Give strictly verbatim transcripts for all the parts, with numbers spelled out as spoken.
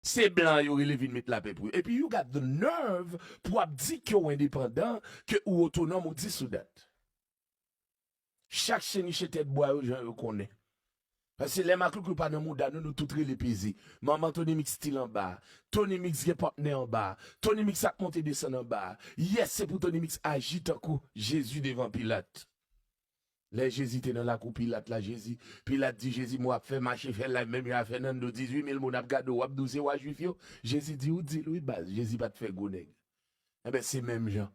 Se blan yo rele vin met lapè pou yo. Epi you got the nerve pou ap di ke w endepandan, ke ou otonòm, ou dis ou dat. Chak cheniche tèt bwa yo jan yo konnen. Paske lè maklouklou pa nan mouda nou, nou tout rele peze. Manman Tony Mix stil anba. Tony Mix gen patnè anba. Tony Mix ap monte desann anba. Yes, se pou Tony Mix aji tankou Jezi devan Pilat. Lè Jezi te nan lakou Pilat la, Jezi, Pilat di Jezi, "Mwen ap fè mache fè live, menm jan a Fernando, dizuit mil moun ap gade w, w ap di w se wa Jwif yo." Jezi di, "Ou di l wi baz." Jezi pa t fè gwo nèg. Enben, se menm jan.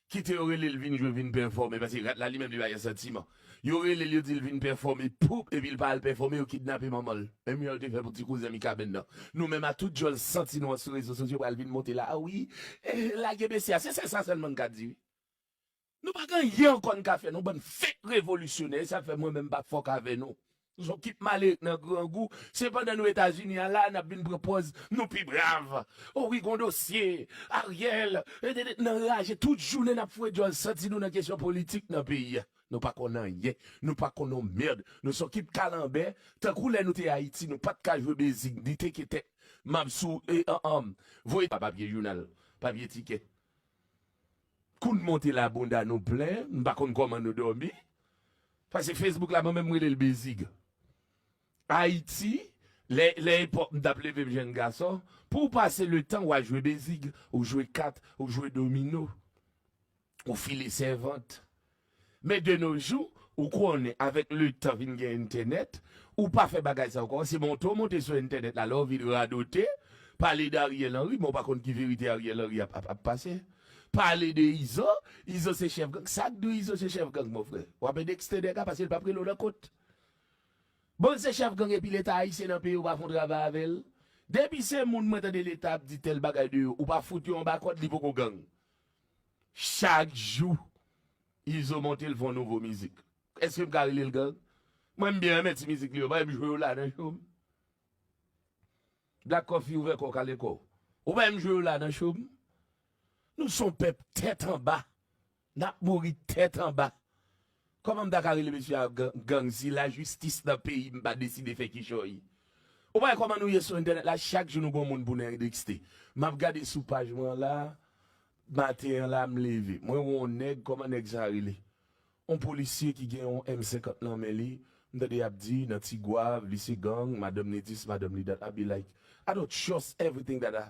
Kite yo rele l vin jwe, vin pèfòme, paske rat la li menm li pa gen santiman. Yo rele l, yo di l vin pèfòme, poup, epi l pa al pèfòme, yo kidnape manman l. Menm jan yo te fè pou ti kouzen Mikaben nan. Nou menm a tout djòl santi nou an sou rezo sosyo pral vin monte la. A wi, eh, lage mesye a. Se sèl sa sèlman n ka di wi. Nou pa gen anyen ankò n ka fè, nou bann fake revolisyonè, e sa fè mwen menm m pa fòk avè nou. Nou se yon kip malere k nan grangou, se pandan nou Etazini a la, n ap vin pran pòz, nou pi brav. O wi, gon dosye, Ariel, e, e, e, nan raje, tout jounen n ap foure djòl santi nou nan kesyon politik nan peyi a. Nou pa konn anyen, nou pa konn yon mèd, nou se yon kip kalanbè, tankou lè nou te Ayiti, nou pa t ka jwe bezig, ni teke tèt, m ap sou, e, an, an, voye pa papye jounal, papye tikè. Kou n monte la bounda nou plen, m pa konn kòman nou dòmi. Paske Facebook la, mwen menm m rele l bezig. Ayiti, lè, lè epòk m t ap leve m jèn gason, pou w pase letan, w a jwe bezig, ou jwe kat, ou jwe domino, ou file sèvant. Men de nos jours, ou konnen, avèk letan vin gen entènèt, ou pa fè bagay sa ankò. Se monte w monte sou entènèt la, lè w vin radote, pale de Ariel Henry, men w pa konn ki verite Ariel Henry ap, ap, ap pase. Pale de Izo, Izo se chèf gang. Sa k di w Izo se chèf gang, mon frè? W ap endekste nèg la paske l p ap rele w nan kont. Bon, l se chèf gang epi Leta ayisyen nan peyi w pa fè yon travay avè l. Depi se moun mwen tande Leta ap di tèl bagay de yo, ou pa fout yo anba kòd, li poko gang. Chak jou, Izo monte, l fè yon nouvo mizik. Èske m ka rele l gang? Mwen, m byen renmen ti mizik li yo, pa m jwe yo la nan show m. Black Coffee, ouvè kò w, kale kò w. Ou pa m jwe yo la nan show m. Nou se yon pèp tèt anba. N ap mouri tèt anba. Kòman m ta ka rele mesye a gang, gang si lajistis nan peyi m pa deside fè kichòy? Ou pa wè kòman nou ye sou entènèt la, chak jou nou gon moun pou nou endekste. M ap gade sou paj mwen la, maten an la, m leve. Mwen wè yon nèg, kòman nèg sa rele? Yon polisye ki gen yon M senkant nan men li, m tande y ap di nan Tigwav, li se gang, madanm li dis, madanm li dat, I be like, I don't trust everything that I,